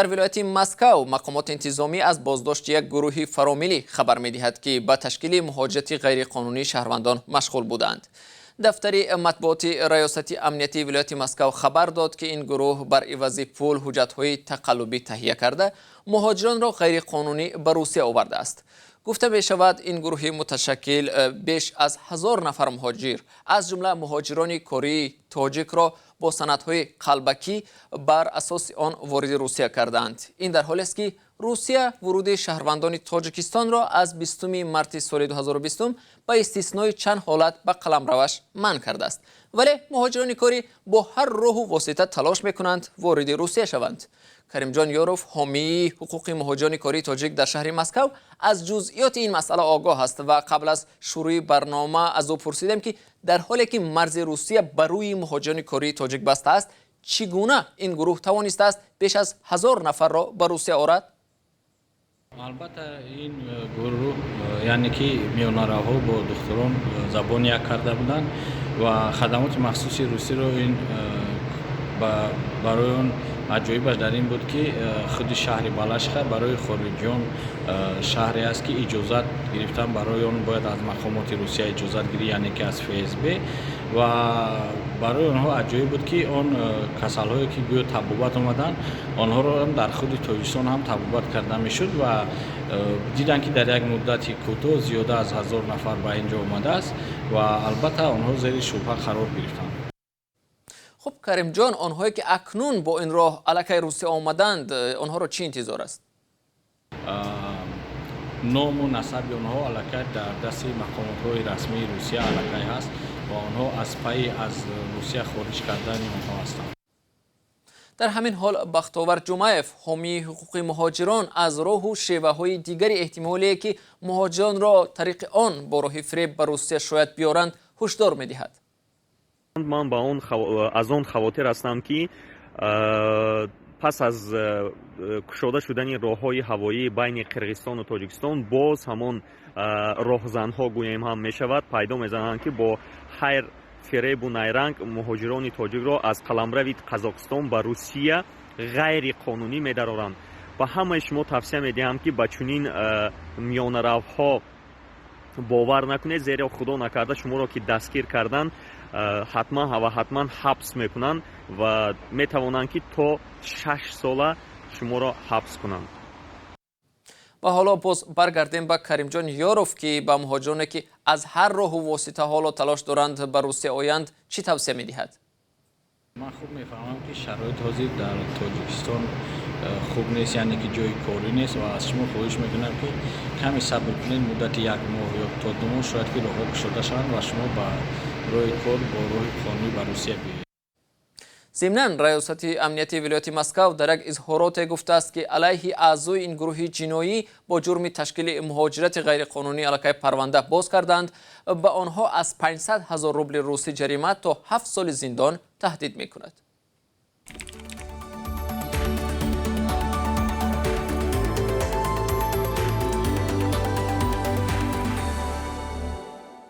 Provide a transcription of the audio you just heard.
Дар вилояти Москав мақомоти интизомӣ аз боздошти як гурӯҳи фаромиллӣ хабар медиҳад, ки ба ташкили муҳоҷирати ғайриқонунии шаҳрвандон машғул буданд. Дафтари матбуоти Раёсати амнияти вилояти Москав хабар дод, ки ин гурӯҳ бар ивази пул ҳуҷҷатҳои тақаллубӣ таҳия карда, муҳоҷиронро ғайриқонунӣ ба Русия овардааст. Гуфта мешавад, ин гурӯҳи муташаккил беш аз 1000 нафар муҳоҷир, аз ҷумла муҳоҷирони кории тоҷикро, бо санадҳои қалбакӣ бар асоси он вориди Русия кардаанд. Ин дар ҳолест, ки Русия вуруди шаҳрвандони Тоҷикистонро аз 20 марти соли 2020 ба истиснои чанд ҳолат ба қаламраваш манъ кардааст, вале муҳоҷирони корӣ бо ҳар роҳу восита талош мекунанд вориди Русия шаванд. Каримҷон Ёров, ҳомии ҳуқуқи муҳоҷирони кории тоҷик дар шаҳри Москав, аз ҷузъиёти ин масъала огоҳ аст ва қабл аз шурӯи барнома аз ӯ пурсидем, ки дар ҳоле ки марзи Русия ба рӯи муҳоҷирони кории тоҷик баста аст, чӣ гуна ин гурӯҳ тавонистааст беш аз 1000 нафарро ба Русия орад? Албатта, ин гурӯҳ, яъне ки миёнаравҳо, бо духтурон забон як карда буданд ва хадамоти махсуси русиро ин барои он аҷоибаш дар ин буд, ки худи шаҳри Балашиха барои хориҷиён шаҳре аст, ки иҷозат гирифтан барои он бояд аз мақомоти Русия иҷозат гирӣ, яъне ки аз ФСБ. Ва барои онҳо аҷоиб буд, ки он касалҳое, ки гӯё табобат омаданд, онҳоро дар худи Тоҷикистон ҳам табобат карда мешуд. Ва диданд, ки дар як муддати кӯтоҳ зиёда аз 1000 нафар ба ин ҷо омадааст ва албатта онҳо зери шубҳа қарор гирифтанд. Хуб, Каримҷон, онҳое ки акнун бо ин роҳ аллакай Русия омаданд, онҳоро чӣ интизор аст? Ному насаби онҳо аллакай дар дасти мақомотҳои расмии Русия аллакай ҳаст ва онҳо аз пайи аз Русия хориҷ кардани онҳо ҳастанд. Дар ҳамин ҳол Бахтовар Ҷумаев, ҳомии ҳуқуқи муҳоҷирон, аз роҳу шеваҳои дигари эҳтимолие, ки муҳоҷиронро тариқи он бо роҳи фиреб ба Русия шояд биёранд, ҳушдор медиҳад. Ман ба он аз он хавотир ҳастам, ки пас аз кушода шудани роҳҳои ҳавоӣ байни Қирғизистону Тоҷикистон, боз ҳамон роҳзанҳо, гӯем ҳам мешавад, пайдо мезананд, ки бо ҳар фиребу найранг муҳоҷирони тоҷикро аз қаламрави Қазоқистон ба Русия ғайриқонунӣ медароранд. Ба ҳамаи шумо тавсия медиҳам, ки ба чунин миёнаравҳо бовар накунед, зеро худо накарда шуморо ки дастгир карданд, ҳатман ва ҳатман ҳабс мекунанд ва метавонанд, ки то 6 сола шуморо ҳабс кунанд. Ва ҳоло боз баргардем ба Каримҷон Ёров, ки ба муҳоҷироне, ки аз ҳар роҳу восита ҳоло талош доранд ба Русия оянд, чӣ тавсия медиҳад? Ман хуб мефаҳмам, ки шароит ҳозир дар Тоҷикистон хуб нест, яъне ки ҷои корӣ нест, ва аз шумо хоҳиш мекунам, ки каме сабр кунед. Муддати як моҳ ё то 2 моҳ шояд ки роҳҳо кушода шаванд ва шумо ба роҳи кор бо роҳи қонунӣ ба Русия биёед. Зимнан, Раёсати амнияти вилояти Москав дар як изҳороте гуфтааст, ки алайҳи аъзои ин гурӯҳи ҷиноӣ бо ҷурми ташкили муҳоҷирати ғайриқонунӣ аллакай парванда боз карданд. Ба онҳо аз 500 000 рубли русӣ ҷарима то 7 соли зиндон таҳдид мекунад.